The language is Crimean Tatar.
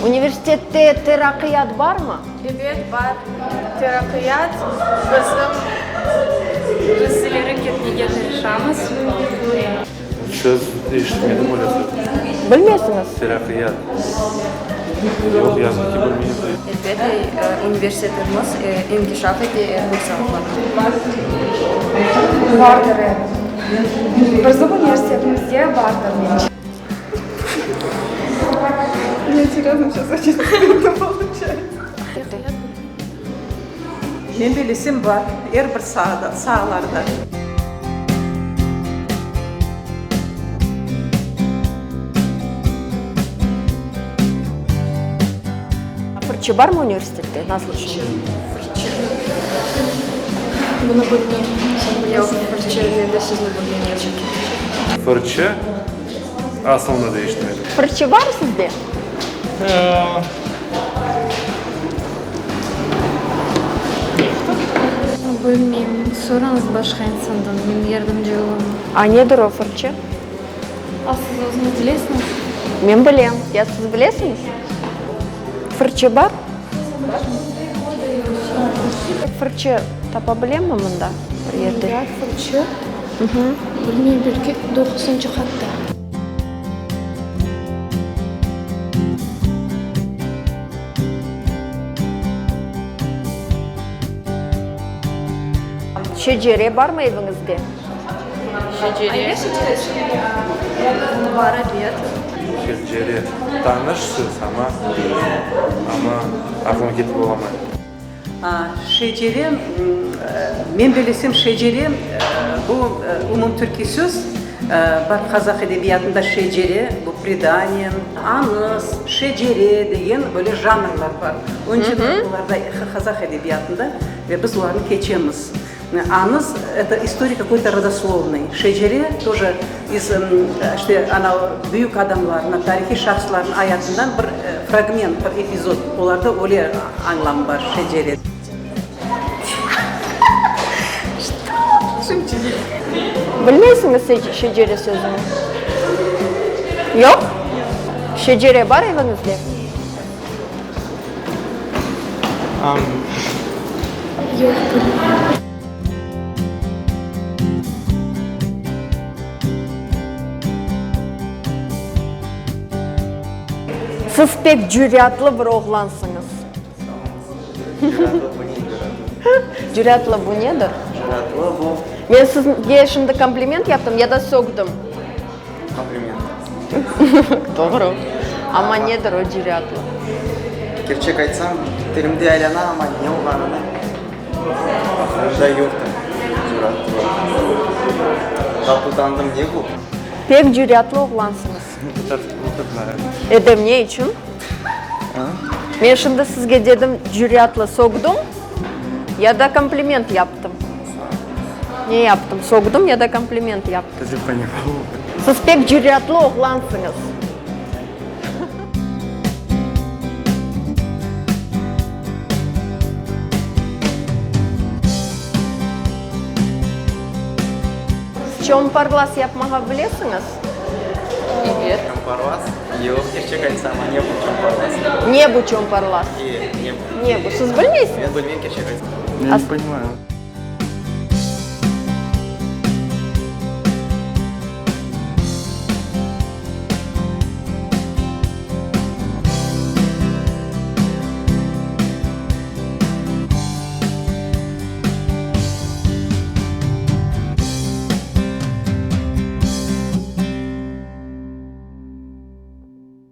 Universitette teraqqiyat barmı? Ebet, bar. Teraqqiyat bizim. Biz ileri ketmege tırışamız. Söz eşitmedim öyle söz. Bilmesiñiz? Teraqqiyat. Yoq, yazıq ki, bilmeyim. Elbet, universitetimiz inkişaf ete er bir saalarda. Bardır, e. Bizim universitetimizde bardır, mence. Men bilesem, bar, er bir saada, saalarda. Fırçı barmı universitette? Nasıl tüşünesiñ? Fırçı. Bunı bilmeyim. Sen bilesiñ. Yoq, fırçı, men de sizni bilmeyim, kerçekten. Fırçı asılını değiştirmedim. Fırçı bar sizde? Bilmeyim, sorañız başqa insandan, men yardımcı olamam. A nedir o fırçı? A siz özüñiz bilesiñiz? Men bilem. Ya siz bilesiñiz? Fırçı bar? Fırçı tapa bilemmi mında bir yerde? Mında fırçı? Bilmeyim, belki doquzıncı qatta. Şecere barmı eviñizde? Şecere. Bar, ebet. Şecere, tanış söz, amma, amma aqlıma ketip olamay. Şecere, men bilesem, şecere, bu umumtürkiy söz, bar qazah edebiyatında şecere, bu predaniye, añız, şecere degen böyle janrlar bar. Onıñ içün olarda qazah edebiyatında ve biz olarnı keçemiz. Añız, eto istoriya kakoy-to rodoslovnıy, şecere тоже iz, işte, ana, büyük adamlarnıñ, tarihiy şahıslarnıñ ayatından bir fragment, bir epizod, olarda öyle añlam bar, şecere. Bilmeysiñiz şecere sözüni? Yoq? Şecere bar eviñizde? Yoq, bilmeyim. Siz pek cüratlı bir oğlansıñız. Cüratlı bu ne cüratlı? Cüratlı bu nedir? Cüratlı bu. Men sizge şimdi kompliment yaptım ya da sögdim? Kompliment. Doğru. Amma nedir o cüratlı? Kerçek aytsam, tilimde aylana, amma ne olğanını aqlımda yoqtır. Cüratlı. Tap utandım, ne bu? Pek cüratlı oğlansıñız. Edem, ne içün? Men şimdi sizge dedim, cüratlı sögdüm ya da kompliment yaptım? Ne yaptım, sögdüm ya da kompliment yaptım? Siz pek cüratlı oğlansıñız. Çomparlas yapmağa bilesiñiz? Ebet. Çomparlas? Yoq, kerçek aytsam, a ne bu çomparlas? Ne bu çomparlas? E, ne bu? Ne bu? Siz bilmeysiñiz? Men bilmeyim, kerçek aytsam. Men ne ponimayu.